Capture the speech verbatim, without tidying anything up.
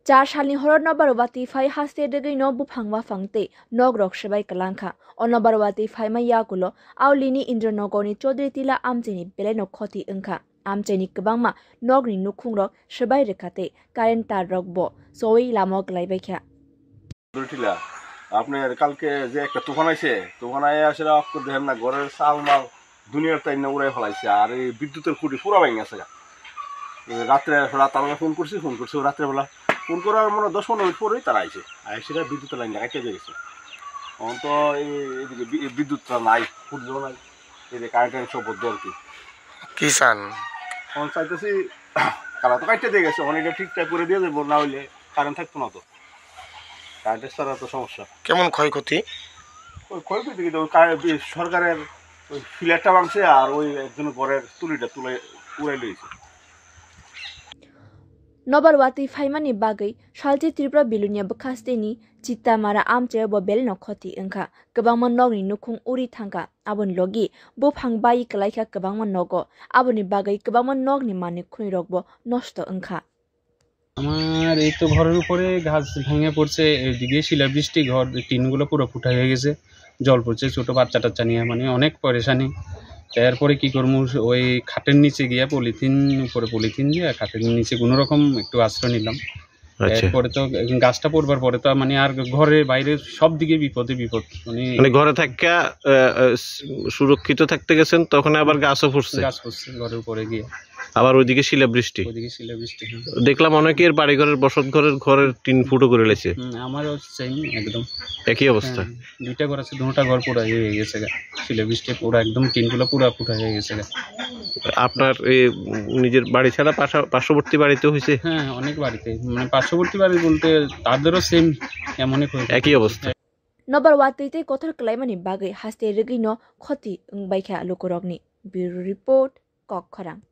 Char salni horo nobar watwi phai haste rwgwino buphang waphang tei nokrok swbai kwlangkha. O nobar watwi phaima yagulo Aulini Indranogorni Chaudhary Tila amchaini belaino khoti wngkha. Amchaini kwbangma nokni nukhungrok swbai rwkha tei current tarrok bo chowi lama o kwlaibaikha. টিলা, আপনার কালকে যে একটা তুফান আইছে, তুফান আইয়া আসলে অক্কর দেখেন না, ঘরের চাল মাল দুনিয়ার তাই না উড়াই ফেলাইছে। আর এই বিদ্যুতের খুঁটি পুরা ভেঙে গেছে গা। এই রাত্রে রাত আমরা ফোন করছি, ফোন করছি রাত্রেবেলা। ফোন করার মনে হয় দশ পনেরো মিনিট পরেই তারা আইছে। আইসে বিদ্যুতের লাইন লাগাইতে দিয়ে গেছে। এখন তো এই এদিকে বি-, বিদ্যুৎটা নাই, খুঁটিও নাই। এই যে কারেন্ট টারেন্ট সব বন্ধ আর কি। কি চান? এখন চাইতেছি, তারা তো কাটতে দিয়ে গেছে, এখন এটা ঠিকঠাক করে দিয়ে দেবো, না হইলে কারেন্ট থাকতো না তো। কারেন্টের ছাড়া তো সমস্যা। কেমন ক্ষয়ক্ষতি? ওই ক্ষয়ক্ষতি কিন্তু ওই কারে-, ওই সরকারের ওই ফিলারটা ভাঙছে আর ওই একজন ঘরের তুলিটা তুলে উড়াই লইছে। Nobar watwi phaimani bagwi salchi Tripura Bilonia bwkhasteni Chitamara amchaio bo belino khoti wngkha. Kwbangma nokni nukhung uri thangkha. Aboni logi buphang bai kwlaikha kwbangma nogo. Aboni bagwi kwbangma nokni manwi khwnwirokbo nosto wngkha. আমার এই তো ঘরের উপরে গাছ ভেঙে পড়ছে, এদিকে শিলাবৃষ্টি, ঘর টিনগুলো পুরো ফুটা হয়ে গেছে, জল পড়ছে, ছোট বাচ্চা টাচ্চা নিয়ে মানে অনেক পরেশানি। তারপরে কি করবো, ওই খাটের নিচে গিয়ে পলিথিন, উপরে পলিথিন দিয়ে খাটের নিচে কোনো রকম একটু আশ্রয় নিলাম। আচ্ছা। এরপরে তো গাছটা পড়বার পরে তো মানে আর ঘরে বাইরে সব দিকে বিপদে বিপদ, মানে মানে ঘরে থাকিয়া আহ, আহ, সুরক্ষিত থাকতে গেছেন, তখন আবার গাছও পড়ছে। গাছ পড়ছে ঘরের উপরে গিয়ে, আবার ওইদিকে শিলাবৃষ্টি। ওইদিকে শিলাবৃষ্টি। হ্যাঁ। দেখলাম অনেকের বাড়িঘরের বসত ঘরের ঘরের টিন ফুটো করে লাইছে। হুম, আমারও সেম একদম। একই অবস্থা। হ্যাঁ, দুইটা ঘর আছে, দুটা ঘর পুরা ইয়ে হয়ে গেছে গা। শিলাবৃষ্টি পুরা একদম টিনগুলো পুরা ফুটা হয়ে গেছে গা। আপনার এই উম, নিজের বাড়ি ছাড়া পাশা- পার্শ্ববর্তী বাড়িতে হয়েছে? হ্যাঁ, অনেক বাড়িতে, মানে পার্শ্ববর্তী বাড়ি বলতে তাদেরও সেম এমনই হয়েছে। একই অবস্থা। Nobar watwi tei kothor kwlaimani bagwi haste rwgwino khoti wngbaikha lukurokni. Bureau Report, Kokkhorang.